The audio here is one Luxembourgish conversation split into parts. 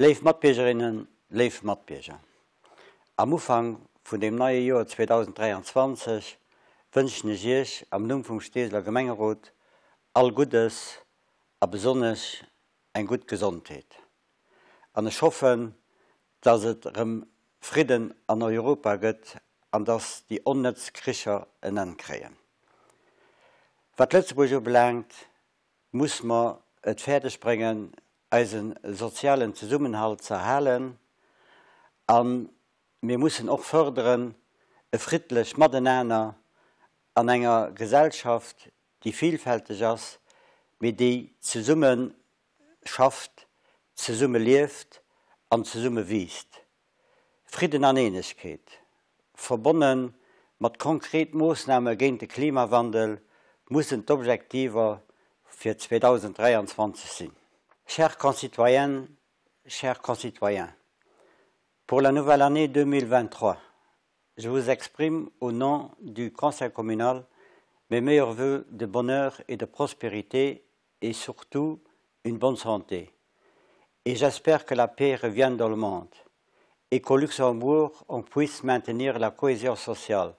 Léif Matbiergerinnen, léif Matbierger, am Ufank vun deem neie Joer 2023 wënschen ech Iech am Numm vum Steeseler Gemengerot all Guddes a besonnesch eng gutt Gesondheet. An ech hoffen, dass et erëm Fridden an Europa gëtt an dass déi onnëtz Kricher en Enn kréien. Wat Lëtzebuerg ubelaangt, muss mer et fäerdeg bréngen, eise sozialen Zesummenhalt ze erhalen a mir mussen och fërderen e friddlech Matenaner an enger Gesellschaft, déi vielfälteg ass, mee déi zesumme schafft, zesumme lieft an zesumme wiisst. Fridden an Eenegkeet, verbonne mat konkret Moossname géint de Klimawandel, mussen d'Objektiver fir 2023 sinn. Chers concitoyennes, chers concitoyens, pour la nouvelle année 2023, je vous exprime au nom du Conseil communal mes meilleurs vœux de bonheur et de prospérité et surtout une bonne santé. Et j'espère que la paix revienne dans le monde et qu'au Luxembourg, on puisse maintenir la cohésion sociale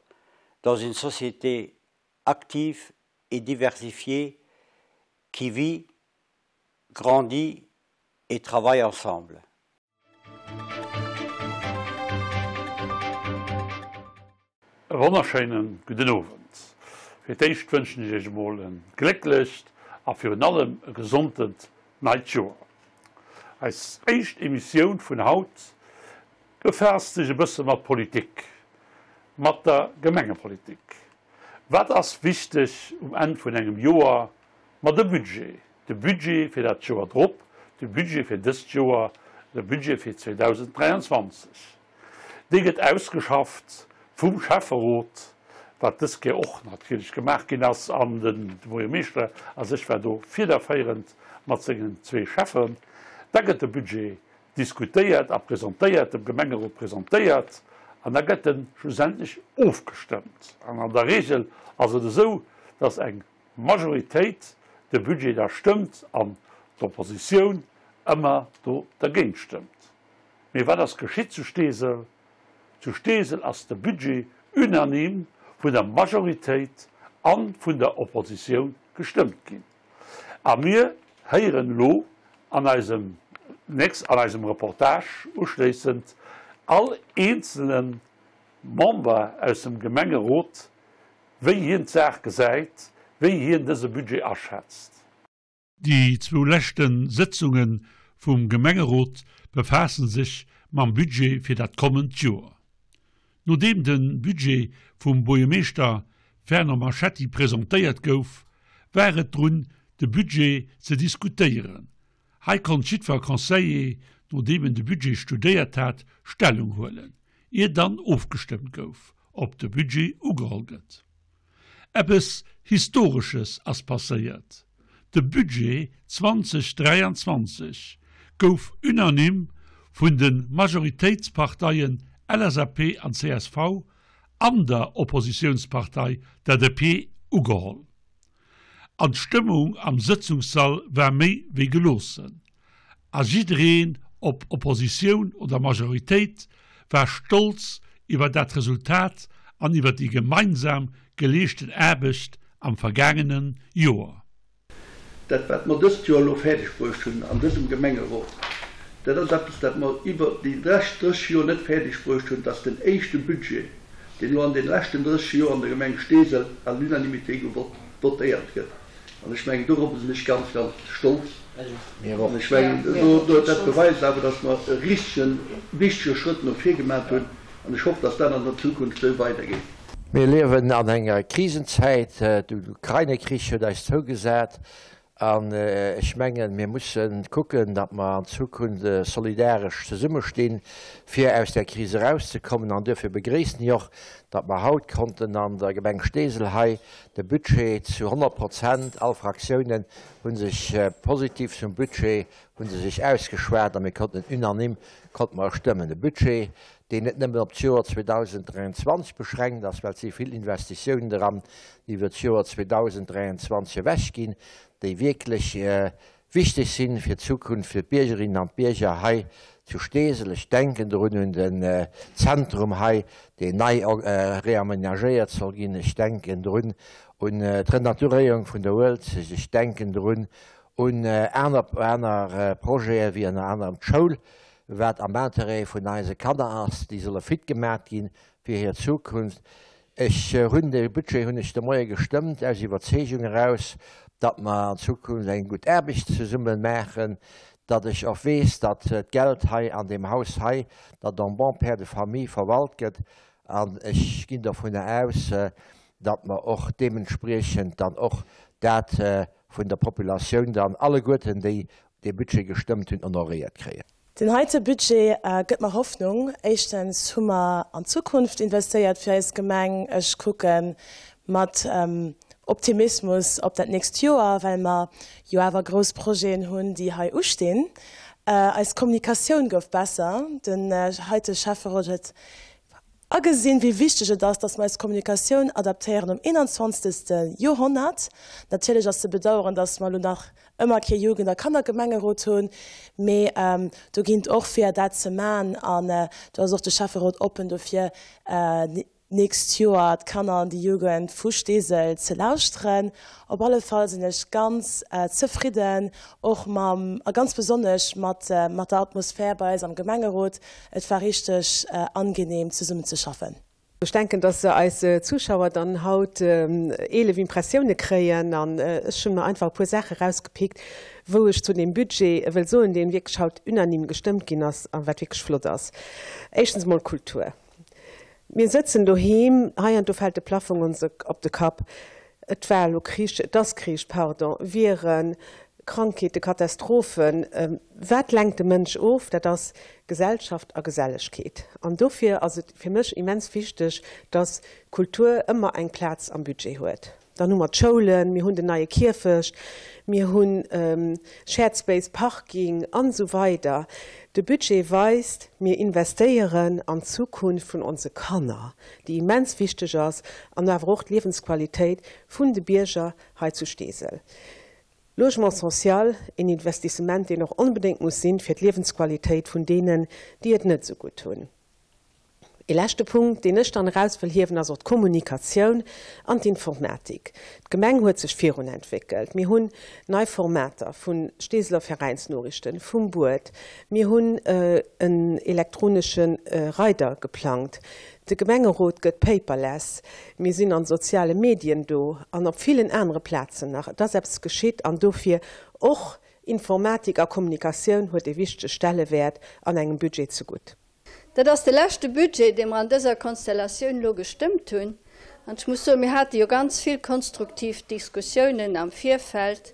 dans une société active et diversifiée qui vit, grandit et travaille ensemble. E wonnerschéinen gudden Owend. Fir d'éischt wënschen ech iech emol e glécklecht a virun allem e gesontent neit Joer. Eis éischt Emissioun vun haut befaasst sech e bësse mat Politik, mat der Gemengepolitik. Wat ass wichteg um Enn vun engem Joer? Ma de Budget, de Budget fir dat Joer drop, de Budget fir dëst Joer, de Budget fir 2023. Dee gëtt ausgeschafft vum Schäfferot, wat dës Kéier och natierlech gemaach ginn ass, an de Buergermeeschter a sech war do fiederféierend mat sengen zwee Schäffen. Da gëtt de Budget diskutéiert a presentéiert, dem Gemengerot presentéiert an da gëtt e schlussendlech ofgestëmmt. An an der Regel ass et esou, dass eng Majoritéit de Budget da stëmmt an d'Oppositioun ëmmer do dergéint stëmmt. Mee wat ass geschitt zu Steesel? Zu Steesel ass de Budget unanime vun der Majoritéit a vun der Oppositioun gestëmmt ginn. A mir héieren elo an eisem an eisem Reportage uschléissend all eenzele Member aus dem Gemengerot, wéi hien d'Saach gesäit, wéi hien dëse Budget aschätzt. Déi zwou leschte Sëtzunge vum Gemengerot befaasse sech mam Budget fir dat kommend Joer. Nodeem de Budget vum Buergermeeschter Fernand Marchetti presentéiert gouf, war et drun de Budget ze diskutéieren. Hei konnt jiddwer Conseiller, nodeem en de Budget studéiert hat, Stellung huelen, ier dann ofgestëmmt gouf, ob de Budget ugeholl gëtt. Eppes Historesches ass passéiert, De Budget 2023 gouf unanime vun de Majoritéitsparteien LSAP an csv an der Oppositiounspartei der DP ugeholl. An d'Stëmmung am Sëtzungssall war méi wéi geloossen. A jiddereen, ob Oppositioun oder Majoritéit, war stolz iwwer dat Resultat an iwwer déi gemeinsam geleeschten Aarbecht am vergaangene Joer. Dat, wat mer dëst Joer elo fäerdeg bruecht hunn an dësem Gemengerot, dat ass eppes, dat mer iwwer déi lescht 30 Joer net fäerdeg bruecht hunn, dass den éischte Budget, deen elo an deene leschten 30 Joer an der Gemeng Steesel à l'unanimité votéiert gëtt. An ech mengen, dorobber sinn ech ganz, ganz stolz. An ech mengen, dat beweist awer, dass mer e richtegen, wichtege Schrëtt no vir gemaat hunn. An ech hoff, dass dat an der Zukunft esou weidergeet. Mir liewen an enger Krisenzäit. De Ukraine-Krich huet eis zougesat. An ech mengen, mir mussen kucken, datt mer an Zukunft solidaresch zesummestinn, fir aus där Kris erauszekommen. An duerfir begréissen ech och, datt mer haut konnten an der Gemeng Steesel hei de Budget zu 100 Prozent, all Fraktiounen hu sech positiv zum Budget hu se sech ausgeschwat a mir konnten en unanime konnte mer e stëmmen. E Budget, deen net nëmmen op d'Joer 2023 beschränkt ass, well et si vill Investitiounen dran, déi iwwer d'Joer 2023 ewech ginn, déi wierklech wichteg sinn fir d'Zukunft, fir d'Biergerinnen an d'Bierger hei. Zu Steesel, ech denken drun un den Zentrum hei, deen nei reamenagéiert soll ginn, ech denken drun un d'Renaturéierung vun der Uelzecht, ech denken drun un aner aner Projete wéi ënner anerem d'Schoul, wat am Interêt vun eise Kanner ass, déi solle fit gemat gi fir hir Zukunft. Ech hunn dee Budget hunn ech de Moie gestëmmt aus Iwwerzeegung eraus, datt mer an Zukunft eng gutt Aarbecht zesumme maachen, datt ech och weess, datt d'Geld hei an deem Haus hei, datt en bon père de famille verwalt gëtt. An ech ginn dovunner aus, datt mer och deementspriechend dann och dat vun der Populatioun dann alleguerten, déi dee Budget gestëmmt hunn, honoréiert kréien. Den heite Budget gëtt mer Hoffnung. Éischtens hu mer an d'Zukunft investéiert fir eis Gemeng. Ech kucke mat Optimismus op dat nächst Joer, well mer jo awer grouss Projeten hunn, déi hei ustinn. Eis Kommunikatioun gouf besser. Den heite Schäfferot huet Agesinn, wéi wichteg et ass, dass mer eis Kommunikatioun adaptéieren um 21. Joerhonnert. Natierlech ass ze bedauern, dass mer elo nach ëmmer kee Jugend a Kannergemengerot hunn, mee do ginn et och Weeër, dat ze maachen. An do ass och de Schäfferot oppen dofir, d'nächst Joer d'Kanner an déi Jugend vu Steesel ze lauschteren. Op alle Fall sinn ech ganz zefridden, och mam, a ganz besonnesch mat der Atmosphär bei eis am Gemengerot. Et war richteg angenehm zesummen ze schaffen. Ech denken, dass eis Zuschauer dann haut 11 Impressioune kréien an ech hunn mer einfach e puer Saache rausgepickt, wou ech zu deem Budget wëll soen, deen wierklech haut unanime gestëmmt ginn ass a wat wierklech flott ass. Éischtens emol Kultur. Mir sëtzen doheem, hei an do fält de Plaffong ons op de Kapp. Et war elo Krich, et ass Krich, pardon, Viren, Krankheeten, Katastrophen. Wat lenkt de Mënsch of? Dat ass Gesellschaft a Gesellegkeet. An dofir ass et fir mech immens wichteg, dass Kultur ëmmer eng Plaz am Budget huet. Dann hu mer d'Schoulen, mir hunn den neie Kierfecht, mir hu Shared Space, Parking an esou weider. De Budget weist, mir investéieren an d'Zukunft vun onse Kanner, déi immens wichteg ass, an awer och d'Liewensqualitéit vun de Bierger hei zu Steesel. Logement social, een Investissement, deen och onbedéngt muss sinn, fir d'Liewensqualitéit vun deenen, déi et net esou gutt hunn. Ee leschte Punkt, deen ech dann eraus wëll hiewen, ass och d'Kommunikatioun an d'Informatik. D'Gemeng huet sech virun entwéckelt. Mir hunn nei Formater vu Steeseler Veräinsnoriichten, vum Buet. Mir hunn en elektronesche Reider geplangt. De Gemengerot gëtt paperless. Mir sinn an de soziale Medien do an op villen anere Plazen nach. Et ass eppes geschitt an dofir och Informatik a Kommunikatioun huet e wichtege Stellewäert an engem Budget zegutt. Dat ass de leschte Budget, dee mer an dëser Konstellatioun elo gestëmmt hunn. An ech muss soen, mir hate jo ganz vill konstruktiv Diskussiounen am Virfeld.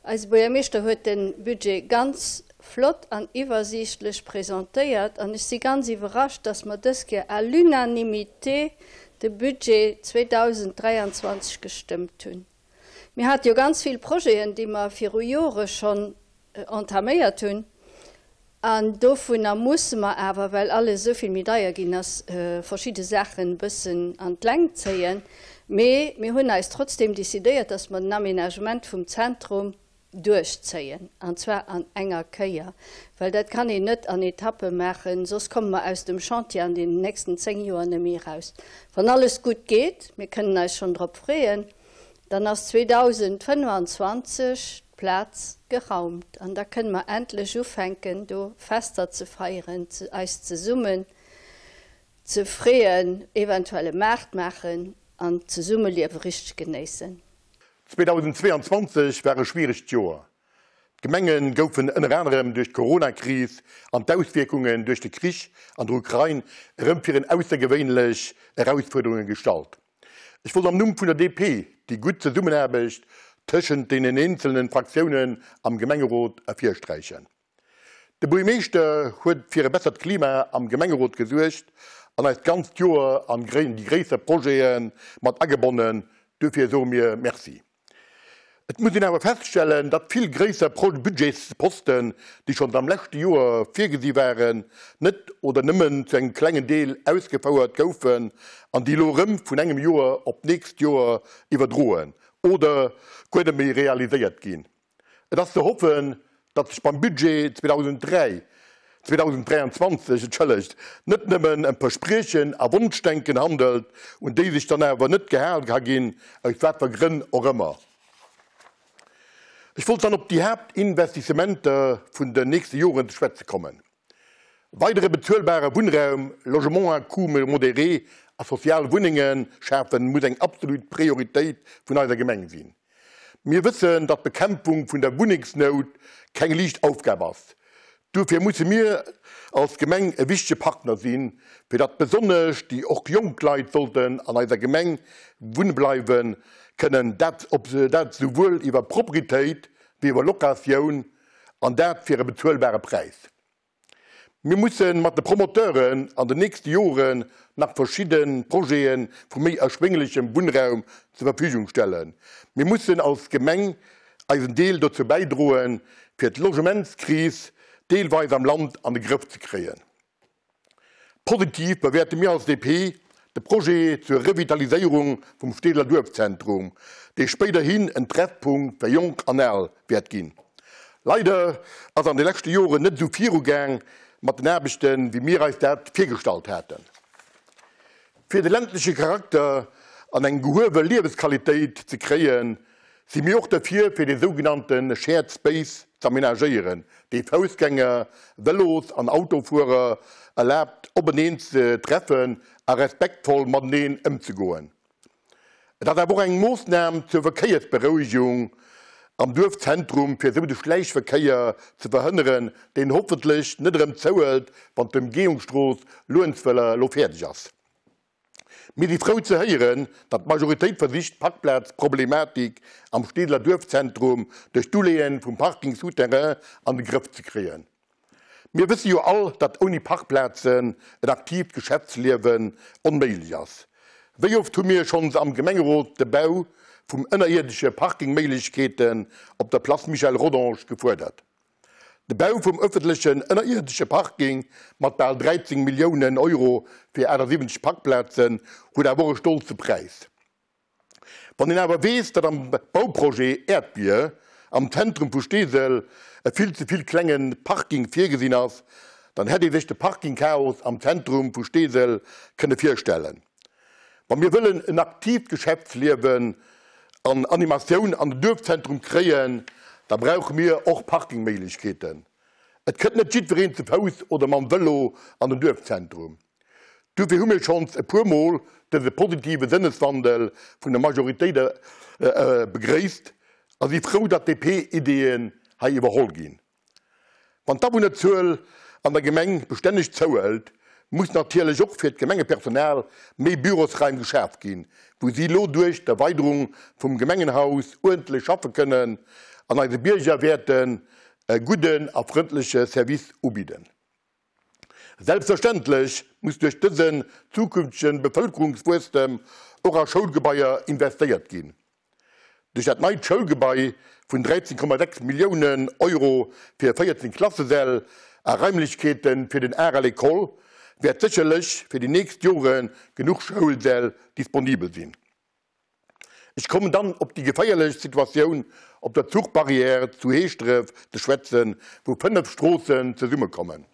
Eise Buergermeeschter huet de Budget ganz flott an iwwersiichtlech presentéiert an ech si ganz iwwerrascht, dass mer dës Kéier à l'unanimité de Budget 2023 gestëmmt hunn. Mir hate jo ganz vill Projeten, déi mer viru Jore schonn entaméiert hunn. An dovunner musse mer awer, well alles esou vill méi deier ginn ass, verschidde Saachen e bëssen an d'Längt zéien. Mee mir hunn eis trotzdeem decidéiert, dass mer den Aménagement vum Zentrum duerchzéien, an zwar an enger Kéier, well dat kann een net an Etappe maachen, soss komme mer aus dem Chantier an deenen nächsten 10 Joer net méi eraus. Wann alles gutt geet, mir kënnen eis schonn drop freeën, Dann ass 2025 d'Plaz geraumt an da kënne mer endlech ufänken, do Fester ze feieren, eis zesummen ze freeën, eventuell e Maart maachen an d'Zesummeliewe richteg genéissen. 2022 war e schwieregt Joer. D'Gemenge goufen ënner anerem duerch d'Corona-Kris an d'Auswierkungen duerch de Krich an der Ukrain erëm virun aussergewéinlech Erausfuerderunge gestallt. Ech wollt am Numm vun der DP déi gutt Zesummenaarbecht tëschent deenen eenzelnen Fraktiounen am Gemengerot ervirsträichen. De Buergermeeschter huet fir e bessert Klima am Gemengerot gesuergt an eis d'ganzt Joer an déi gréisser Projete mat agebonnen, duerfir soe mir Merci. Et muss een awer feststellen, datt vill gréisser Budgetsposten, déi schonns am leschte Joer virgesi waren, net oder nëmmen zu engem klengen Deel ausgefouert goufen an déi elo erëm vun engem Joer op d'nächst Joer iwwerdroen oder guer net méi realiséiert ginn. Et ass ze hoffen, datt sech beim Budget 2003. 2023, entschëllegt, net nëmmen ëm Verspriechen a Wonschdenken handelt, un déi sech dann awer net gehal ka ginn, aus wat fir Grënn och ëmmer. Ech wollt dann op déi Haaptinvestissementer vun den nächste Joren ze schwätze kommen. Weidere bezuelbare Wunnraum, Logement à coût modéré a sozial Wunnenge schafen, muss eng absolut Prioritéit vun eiser Gemeng sinn. Mir wëssen, datt d'Bekämpfung vun der Wunnengsnout keng liicht Aufgab ass. Duerfir musse mir als Gemeng e wichtege Partner sinn, fir datt besonnesch déi och jonk Leit sollten an eiser Gemeng wunne bleiwe kënnen, dat souwuel iwwer Proprietéit wéi iwwer Locatioun. An dat fir e bezuelbare Präis. Mir musse mat de Promoteuren an den nächste Joren nach verschidde Projete vu méi erschwénglechem Wunnraum zur Verfügung stellen. Mir mussen als Gemeng eisen Deel dozou bäidroen, fir d'Logementskris deelweis am Land an de Grëff ze kréien. Positiv bewäerte mir als DP de Projet zur Revitaliséierung vum Steeseler Duerfzentrum, dee spéiderhin en Treffpunkt fir Jonk an Al wäert ginn. Leider ass an de leschte Joren net esou viru gaang mat den Aarbechten, wéi mir eis dat virgestallt haten. Fir de ländleche Charakter an eng gehuewe Liewesqualitéit ze kréien, Si mir och derfir, fir dee sougenannte Shared Space z'amenagéieren, dee Foussgänger, Vëlos an Autofuerer erlaabt, openeen ze treffen a respektvoll mateneen ëmzegoen. Et ass awer och eng Moossnam zur Verkéiersberouegung am Duerfzentrum, fir esou de Schläichverkéier ze verhënneren, deen hoffentlech net erëm zouhëlt, wann d'Ëmgehungsstrooss Luerenzwëller elo fäerdeg ass. Mir si frou ze héieren, datt d'Majoritéit versicht d'Parkplazproblematik am Steeseler Duerfzentrum duerch d'Uleeë vum Parking souterrain an de Grëff ze kréien. Mir wësse jo all, datt ouni Parkplazen en aktiivt Geschäftsliewen onméiglech ass. Wéi oft hu mir schonns am Gemengerot de Bau vum ënnerierdesche Parkingméiglechkeeten op der Place Michel Rodange gefuerdert? De Bau vum ëffentlechen ënnerierdesche Parking mat bal 13 Milliounen Euro fir 78 Parkplazen huet awer och e stolze Präis. Wann een awer weess, datt am Bauprojet Äerdbier am Zentrum vu Steesel e vill ze vill klenge Parking virgesinn ass, dann hätt ee sech de Parkingchaos am Zentrum vu Steesel kënne virstellen. Wa mir wëllen en aktiivt Geschäftsliewen an Animatioun an den Duerfzentrum kréien, da brauche mir och Parkingméiglechkeeten. Et kënnt net jiddwereen ze Fouss oder mam Vëlo an den Duerfzentrum. Duerfir hu mir schonns e puer Mol dëse positive Sënneswandel vun der Majoritéit begréisst a si frou, datt DP-Ideeën hei iwwerholl ginn. Wann d'Awunnerzuel an der Gemeng bestänneg zouhëlt, muss natierlech och fir d'Gemengepersonal méi Bürosraim geschaf ginn, wou si lo duerch d'Erweiderung vum Gemengenhaus uerdentlech schaffe kënnen an eise Bierger wäerten e gudden a frëndleche Service ubidden. Selbstverständlech muss duerch dësen zukünftege Bevëlkerungswuesstem och a Schoulgebaier investéiert ginn. Duerch dat neit Schoulgebai vun 13,6 Milliounen Euro fir 14 Klassesäll a Raimlechkeete fir den Art à l'école wäert sécherlech fir déi nächst Jore genuch Schoulsäll disponibel sinn. Ech kommen dann op déi geféierlech Situatioun op der Zuchbarrière zu Heeschdref ze schwätzen, wou 5 Stroossen zesummekommen.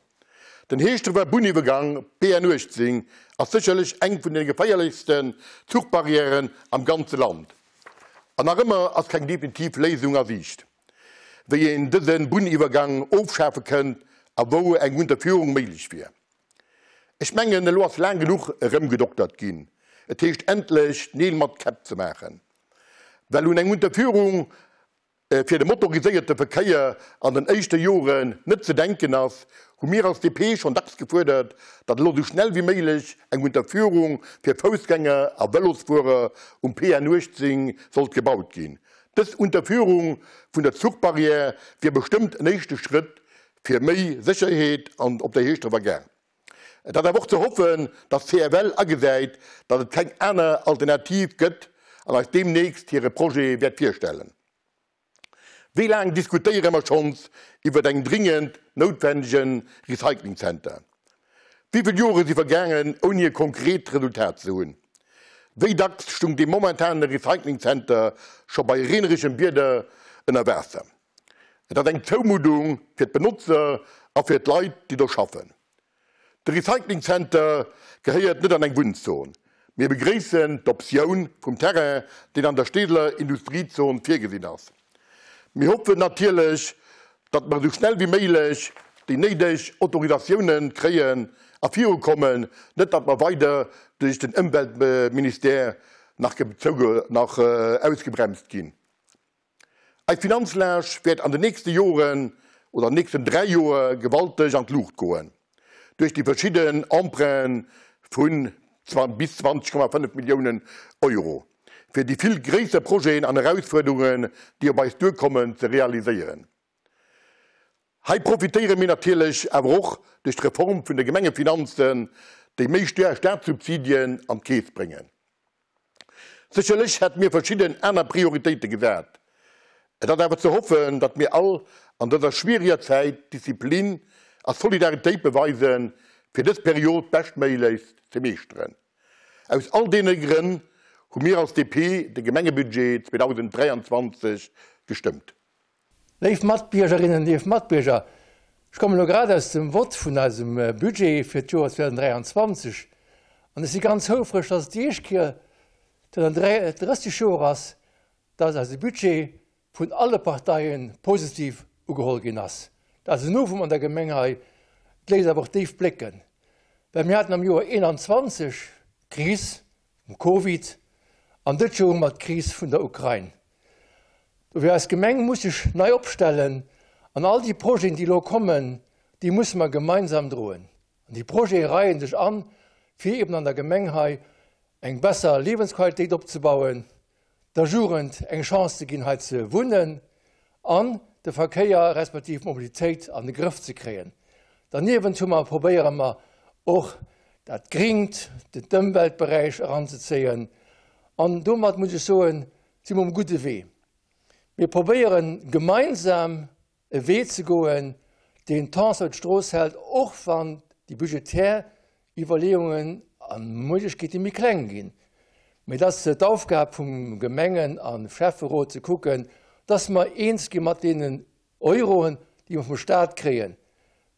Den Heeschdrefer Bunniwwergang PN 18 ass sécherlech eng vun de geféierlechsten Zuchbarrièren am ganze Land. An nach ëmmer ass keng definitiv Léisung a Siicht, wéi een dëse Bunniwwergang ofschafe kënnt a wou eng Unterführung méiglech wier. Ech mengen, elo ass laang genuch erëmgedoktert ginn. Et heescht endlech Neel mat Käpp ze maachen, well un eng Unterführung Fir de motoriséierte Verkéier an den éischte Joren net ze denken ass, hu mir als DP schonn dacks gefuerdert, datt elo sou schnell wéi méiglech eng Unterführung fir Foussgänger a Vëlosfuerer um PN 18 sollt gebaut ginn. Dës Unterführung vun der Zuchbarrière wier bestëmmt en éischte Schrëtt fir méi Sécherheet an op der Heeschdrefer Gare. Et ass awer och ze hoffen, datt CFL agesäit, datt et keng aner Alternativ gëtt an eis deemnächst hire Projet wäert virstellen. Wéi laang diskutéiere mer schonns iwwert eng dringend noutwendege Recyclingzenter? Wéi vill Jore si vergaangen, ouni e konkret Resultat ze hunn? Wéi dacks stung dee momentane Recyclingzenter scho bei reeneregem Wieder ënner Waasser? Et ass eng Zoumuddung fir d'Benotzer a fir d'Leit, déi do schaffen. De Recycling Center gehéiert net an eng Wunnzon. Mir begréissen d'Optioun vum Terrain, deen an der Steeseler Industriezon virgesinn ass. Mir hoffen natierlech, datt mer esou schnell wéi méiglech déi néideg Autorisatiounen kréien a virukommen, net datt mer weider duerch den Ëmweltministère nach ausgebremst ginn. Eis Finanzlag wäert an den nächste Joren oder an den nächsten 3 Joer gewalteg an d'Luucht goen duerch déi verschidden Emprunten vu bis 20,5 Milliounen Euro, fir déi vill gréisser Projeten an Erausfuerderungen, déi op eis duerkommen, ze realiséieren. Hei profitéiere mir natierlech awer och duerch d'Reform vun de Gemengefinanzen, déi méi Staatssubsidien an d'Keess bréngen. Sécherlech hätte mir verschidden aner Prioritéite gesat. Et ass awer ze hoffen, datt mir all an dëser schwieriger Zäit Disziplin a Solidaritéit beweisen, fir dës Period beschtméiglechst ze meeschteren. Aus all deene Grënn hu mir als DP de Gemengebudget 2023 gestëmmt. Léif Matbiergerinnen, léif Matbierger, ech kommen elo grad aus dem Vott vun eisem Budget fir d'Joer 2023 an ech si ganz houfreg, dass et déi éischt Kéier zënter 30 Joer ass, dass eise Budget vun alle Parteie positiv ugeholl ginn ass. Dat ass en Novum an der Gemeng hei, et léisst awer och déif blécken, well mir haten am Joer 21 d'Kris vum Covid an dëtt Joer hu mer d'Kris vun der Ukrain. Dofir, eis Gemeng muss sech nei opstellen an all déi Projeten, déi elo kommen, déi musse mer gemeinsam droen. An déi Projete reie sech an, fir eben an der Gemeng hei eng besser Liewensqualitéit opzebauen, der Jugend eng Chance ze ginn hei ze wunnen an de Verkéier respektiv d'Mobilitéit an de Grëff ze kréien. Derniewent hu mer, probéiere mer och dat Gringt, den d'Ëmweltberäich eranzezéien an domat muss ech soen, si mer um gudde Wee. Mir probéieren gemeinsam e Wee ze goen, deen d'Tense op d'Strooss hält, och wann déi budgetär Iwwerleeungen a Méiglechkeete méi kleng ginn. Mee et ass d'Aufgab vum Gemengen a Schäfferot ze kucken, dass mer eens gi mat deenen Euroen, déi mer vum Stat kréien,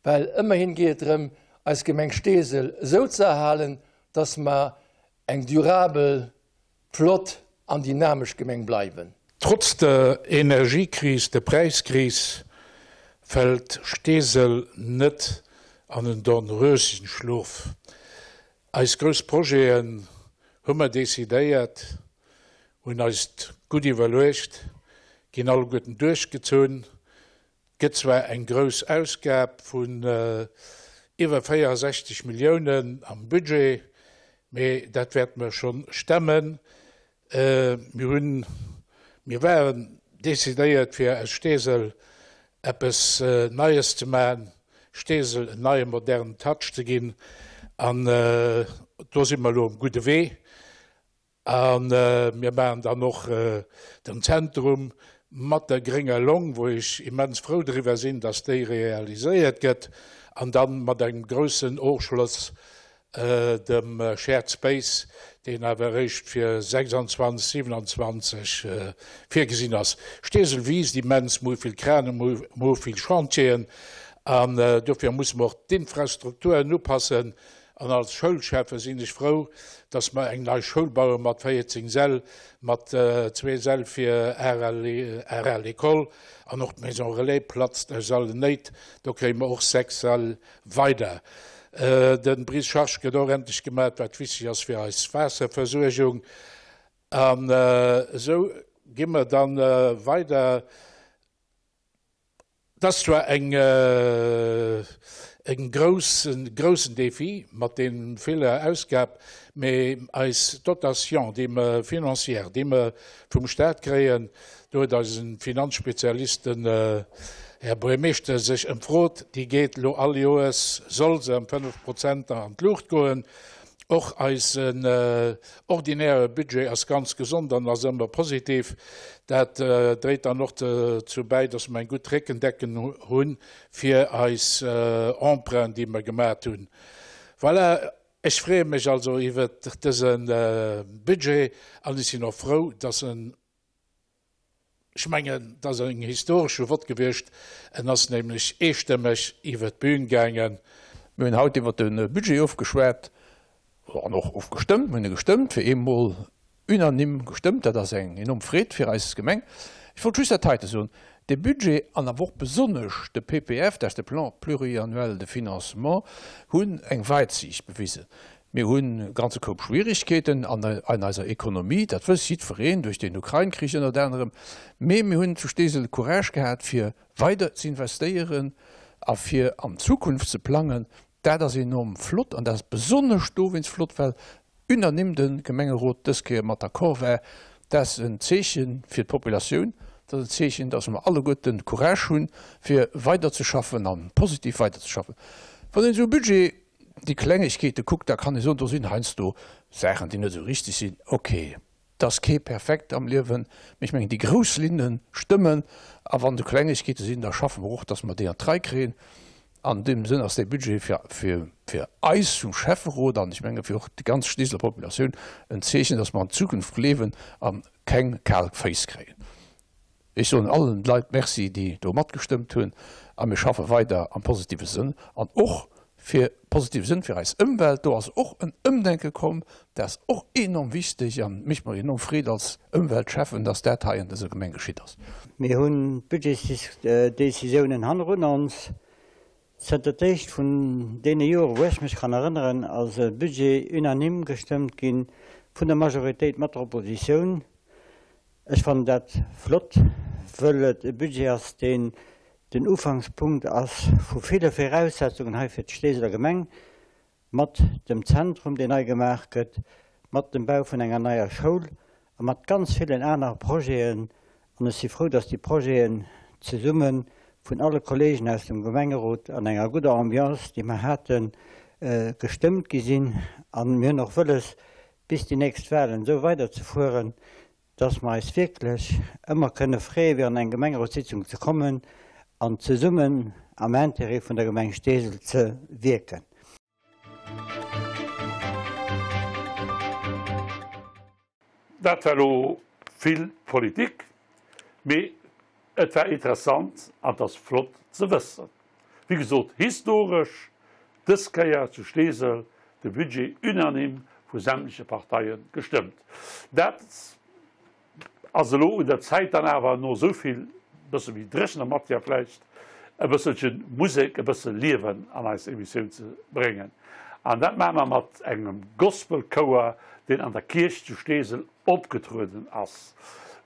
well ëmmerhin geet et drëm, eis Gemeng Steesel esou ze erhalen, dass mer eng durabel flott an dynamesch Gemeng bleiwen. Trotz der Energiekris, der Präiskris, fält Steesel net an en Dornröschenschlof. Eis grouss Projeten hu mer decidéiert, hunn eis gutt iwwerluecht, ginn alleguerten duerchgezunn. Gëtt zwar eng grouss Ausgab vun iwwer 64 Milliounen am Budget, mee dat wäerte mer scho stemmen. Mir hunn, mir waren decidéiert fir aus Steesel eppes Neies ze maachen, Steesel en neie modernen Touch ze ginn an do si mer elo um gudde Wee. A mir maachen dann och den Zentrum mat der grénger Long, wou ech immens frou driwwer sinn, dass déi realiséiert gëtt, an dann mat engem groussen Ofschloss, dem Shared Space, deen awer eréischt fir 26, 27 virgesinn ass. Steesel wiisst immens, mir hu vill Kranen, mir hu vill Chantieren an dofir musse mer och d'Infrastrukturen upassen. An als Schoulschäffe sinn ech frou, dass mer eng nei Schoul baue mat 14 Säll, mat zwee Säll fir ARL École an och d'Maison Relais platzt aus allen Néit. Do kréie mer och 6 Säll weider. De Brise-charge gëtt och endlech gemat, wat wichteg ass fir eis Waasserversuergung. An esou gi mer da weider. Et ass zwar eng e groussen, groussen Défi mat deem ville Ausgab, mee eis Dotation, déi mer financière, déi mer vum Stat kréien, do huet eise Finanzspezialist, den Här Buergermeeschter, sech ëmfrot, déi geet elo all Joers, soll se ëm 5 Prozenter an d'Luucht goen. Och eisen ordinäre Budget ass ganz gesond an ass ëmmer positiv. Dat dréit dann och dozou bäi, dass mer eng gutt Réckendecken hu fir eis Emprunten, déi mer gemat hunn. Voilà, ech freeë mech also iwwert dëse Budget an ech sinn och frou, dass en. Ech mengen, et ass en historesche Vott gewiescht. En ass nämlech eestëmmeg iwwert d'Bühn gaangen. Mir hunn haut iwwert de Budget ofgeschwat an och ofgestëmmt. Mir hunn e gestëmmt, fir eemol unanime gestëmmt. Dat ass eng enorm Freed fir eis Gemeng. Ech wollt just dat heite soen, Dee Budget an awer och besonnesch de PPF, dat ass de Plan pluriannuel de financement, hunn eng Weitsiicht bewisen. Mir hunn e ganze Koup Schwierigkeeten an eiser Ekonomie, dat wëss jiddwereen, duerch den Ukrain-Krich ënnert anerem, mee mir hunn zu Steesel de Courage gehat, fir weider ze investéieren a fir an d'Zukunft ze plangen. Dat ass enorm flott an dat ass besonnesch dowéinst flott, well unanime de Gemengerot dës Kéier mat d'accord war. Dat ass en Zeeche fir d'Populatioun, dat ass en Zeechen, dass mer alleguerten de Courage hunn, fir weiderzeschaffen a positiv weiderzeschaffen. Wann een esou e Budget déi Klengegkeete kuckt, da kann ee soen, do sinn heiansdo Saachen, déi net esou richtig sinn. Okay, et ass kee perfekt am Liewen, mee ech mengen, déi grouss Linne stëmmen. A wann do Klengegkeete sinn, da schaffe mer och, dass mer déi an d'Rei kréien. An deem Sënn ass dee Budget fir, fir, fir eis vum Schäfferot an ech menge fir och déi ganz Steeseler Populatioun en Zeechen, dass mer an d'Zukunft gleewen a keng kal Féiss kréien. Ech soen allen Leit Merci, déi do matgestëmmt hunn, a mir schaffe weider am positive Sënn an och fir positive Sënn fir eis Ëmwelt. Do ass och en Ëmdenke komm, dat ass och enorm wichteg a mécht mer enorm Freed als Ëmweltschäffen, dass dat hei an dëser Gemeng geschitt ass. Mir hunn d'Budgetsdécisiounen hannerun ons. Zënter d'éischt vun deene Jore wou ech mech kann erënneren, ass e Budget unanime gestëmmt gi vun der Majoritéit mat der Oppositioun. Ech fannen dat flott, wëll et e Budget ass, deen den Ufankspunkt ass vu ville Viraussetzungen hei fir d'Steeseler Gemeng, mat dem Zentrum, deen nei gemaach gëtt, mat dem Bau vun enger neier Schoul a mat ganz villen anere Projeten. An ech si frou, dass déi Projeten zesumme vun alle Kollegen aus dem Gemengerot an enger gudder Ambiance, déi mer haten, gestëmmt gi sinn. A mir hunn och wëlles, bis déi nächst Wahlen esou weiderzefueren, dass mer eis wierklech ëmmer kënne freeë fir an eng Gemengerotssitzung ze kommen an zesummen am Intérêt vun der Gemeng Steesel ze wierken. Dat war elo vill Politik, mee et war interessant an et ass flott ze wëssen. Wéi gesot, historesch dës Kéier zu Steesel de Budget unanime vu sämtleche Parteie gestëmmt. Dat ass elo un der Zäit dann awer, no esou vill bësse méi dréchener Matière vläicht, e bësselche Musek, e bësse Liewen an eis Emissioun ze bréngen. An dat maache mer mat engem Gospelchouer, deen an der Kierch zu Steesel opgetrueden ass,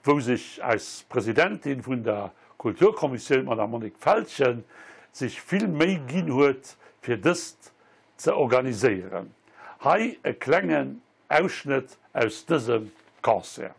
wou sech eis Presidentin vun der Kulturkommissioun, d'Madame Monique Feltgen, sech vill Méi ginn huet, fir dëst ze organiséieren. Hei e klengen Ausschnëtt aus dësem Concert.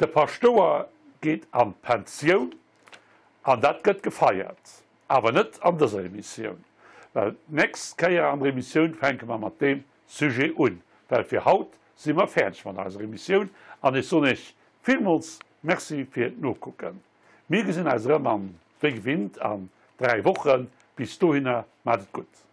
De Paschtouer geet an d'Pensioun an dat gëtt gefeiert. Awer net an dëser Emissioun, well d'nächst Kéier an der Emissioun fänke mer mat deem Sujet un, well fir haut si mer fäerdeg mat eiser Emissioun an ech soen Iech villmools Merci fir d'Nokucken. Mir gesinn eis erëm an wéi gewinnt an 3 Wochen. Bis dohinner, maacht et gutt.